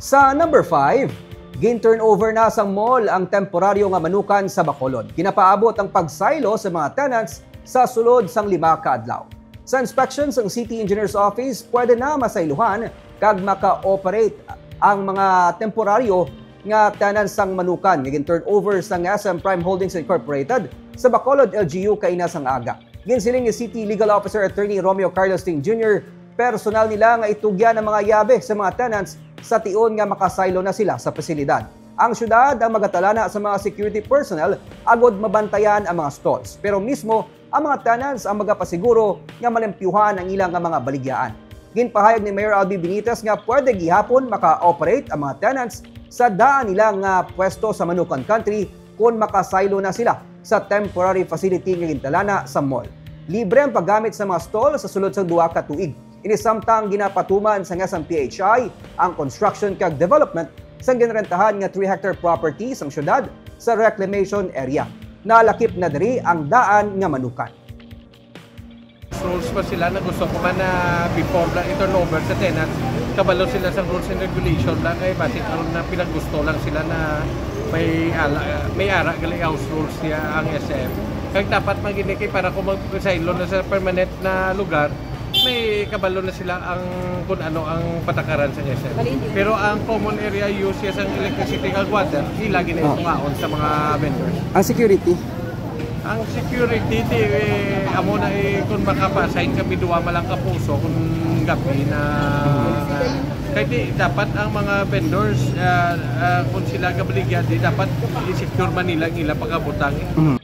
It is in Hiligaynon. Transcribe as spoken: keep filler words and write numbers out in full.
Sa number five, gin-turnover na sang mall ang temporaryo nga manukan sa Bacolod. Ginapaabot ang pagsaylo sa mga tenants sa sulod sang lima ka adlaw. Sa inspection sang City Engineer's Office, pwede na masayluhan kag maka-operate ang mga temporaryo nga tenants sang manukan nga gin-turnover sang S M Prime Holdings Incorporated sa Bacolod L G U kaina sang aga. Ginsiling ni City Legal Officer Attorney Romeo Carlos Ting Junior, personal nila nga itugyan ang mga yabe sa mga tenants sa tion nga makasaylo na sila sa pasilidad. Ang syudad ang magatalana sa mga security personnel agod mabantayan ang mga stalls, pero mismo ang mga tenants ang magapasiguro nga malimpyuhan ang ilang nga mga baligyaan. Ginpahayag ni Mayor Albi Benitez nga pwede gihapon maka-operate ang mga tenants sa daan nila nga pwesto sa Manukan Country kon makasaylo na sila sa temporary facility nga gintalana sa mall. Libre ang paggamit sa mga stall sa sulod sang duha ka tuig. Ini samtang ginapatuman sang S M P H I ang construction kag development sang ginrentahan nga three hectare property sang syudad sa reclamation area. Nalakip na diri ang daan nga manukan. Rules pa sila na gusto ko man na before na i-turnover sa tenant, kabalo sila sa rules and regulation na kay basi karon na pinaggusto lang sila na may ala, may ara gali house rules niya ang S M. Kag dapat magini kay para kung mag-saylo na sa permanent na lugar, may kabalo na sila ang kung ano ang patakaran sa S M. Pero ang common area use sa electricity kag water, ila gini tungaon sa mga vendors. Ang security? Ang security, di, eh, amo na eh, kung makapa-assign kami duwa man lang ka puso kung gabi na kay di dapat ang mga vendors, ah, ah, kung sila gabaligya, di dapat i-secure man nila ang ila pagkabutang eh. Mhm.